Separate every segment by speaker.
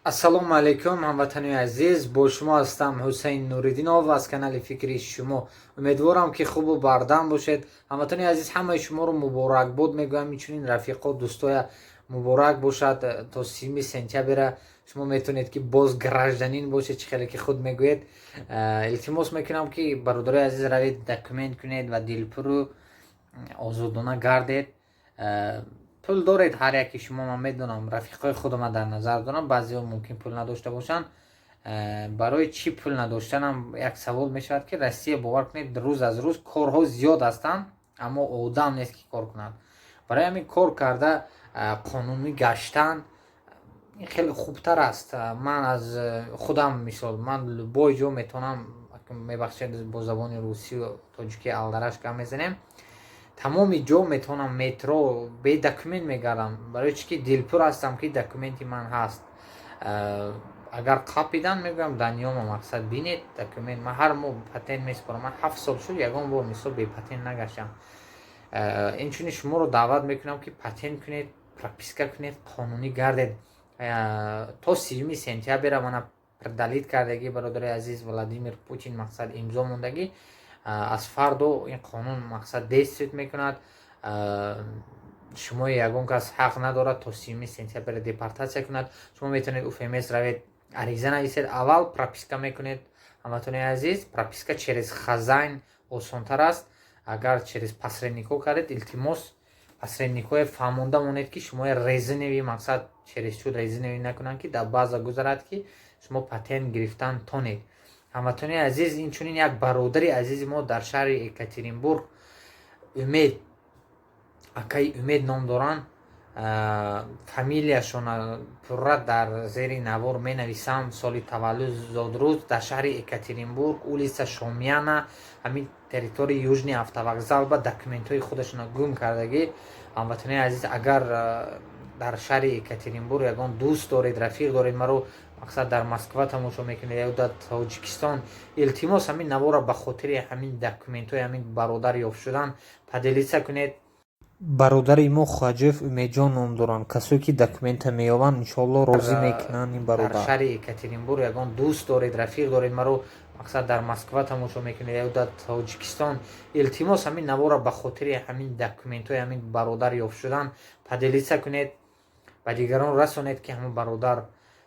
Speaker 1: Ассалому алайкум, ҳамватанои азиз! Бо шумо ҳастам Ҳусайн Нуриддинов аз канали Фикри шумо. Умедворам, ки хубу бардам бошед. Ҳамватанои азиз, ҳамаи шуморо муборакбод мегӯям, инчунин рафиқо, дӯстоя муборак бошад. То 30 сентябра шумо метавонед, ки боз гражданин бошед, чӣ хеле ки худ мегӯед. Илтимос мекунам, ки, бародарои азиз, равед, документ кунед ва дилпуру озодона гардед. Пул доред ҳар яки шумо, ман медонам, рафиқҳои худама дар назар дорам. Баъзеҳо мумкин пул надошта бошанд. Барои чӣ пул надоштанам як савол мешавад, ки Россия, бовар кунед, рӯз аз рӯз корҳо зиёд ҳастанд, аммо одам нест, ки кор кунад. Барои ҳамин кор карда, қонунӣ гаштан хеле хубтар аст. Ман аз худам мисол, ман любой ҷо метавонам, мебахшед, бо забони русию тоҷикӣ алдараш гап мезанем, тамоми ҷо метавонам, метро бе документ мегардам. Барои чӣ ки дилпур ҳастам, ки документи ман ҳаст. Агар қапидан, мегӯям, даниёма, мақсад, бинед документ. Ман ҳар моҳ патент месупорам, ман 7 сол шуд, ягон бор, мисол, бепатент нагаштам. Инчунин шуморо даъват мекунам, ки патент кунед, прописка кунед, қонунӣ гардед. То 30 сентябра мана продлить кардагӣ, бародари азиз, Владимир Путин, мақсад, имзо мондагӣ. Аз фардо ин қонун, мақсад, действовать мекунад. Шумо ягон кас ҳақ надорад то 30 сентябр депортатсия кунад. Шумо метавонед УФМС равед, ариза нависед. Аввал прописка мекунед, ҳамватанои азиз. Прописка через хозяин осонтар аст. Агар через посредникҳо кардед, илтимос, посредникҳое фаҳмонда монед, ки шумо резиновый, мақсад, чересчур резиновый накунанд, ки дар база гузарад, ки шумо патент гирифтан тонед. Ҳамватанои азиз, инчунин як бародари азизи мо дар шаҳри Екатеринбург, Умед, акаи Умед ном доранд. Фамилияшона пурра дар зери навор менависам, соли таваллуд, зодрӯз. Дар шаҳри Екатеринбург, улица Шаумяна, ҳамин территорияи Южный автовокзал ба документҳои худашона гум кардагӣ. Ҳамватанои азиз, агар дар шаҳри Екатеринбург ягон дӯст доред, рафиқ доред, маро, мақсад, дар Москва тамошо мекунед ё дар Тоҷикистон, илтимос, ҳамин навора ба хотири ҳамин документҳои ҳамин бародар ёфт шудан поделиться кунед.
Speaker 2: Бародари мо Хоҷаев Умедҷон ном доранд. Касое ки документа меёбанд, иншоалло, розӣ мекунанд ин бародар.
Speaker 1: Дар шаҳри Екатеринбург ягон дӯст доред, рафиқ доред, маро, мақсад, дар Москва тамошо мекунед ё дар Тоҷикистон, илтимос, ҳамин навора ба хотири ҳамин документҳои ҳамин бародар ёфт шудан поделиться кунед, ба дигарон расонед, ки ҳамон бародар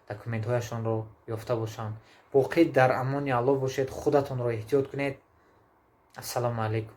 Speaker 1: документҳояшонро ёфта бошанд. Боқӣ дар амони Аллоҳ бошед, худатонро эҳтиёт кунед. Ассалому алайкум.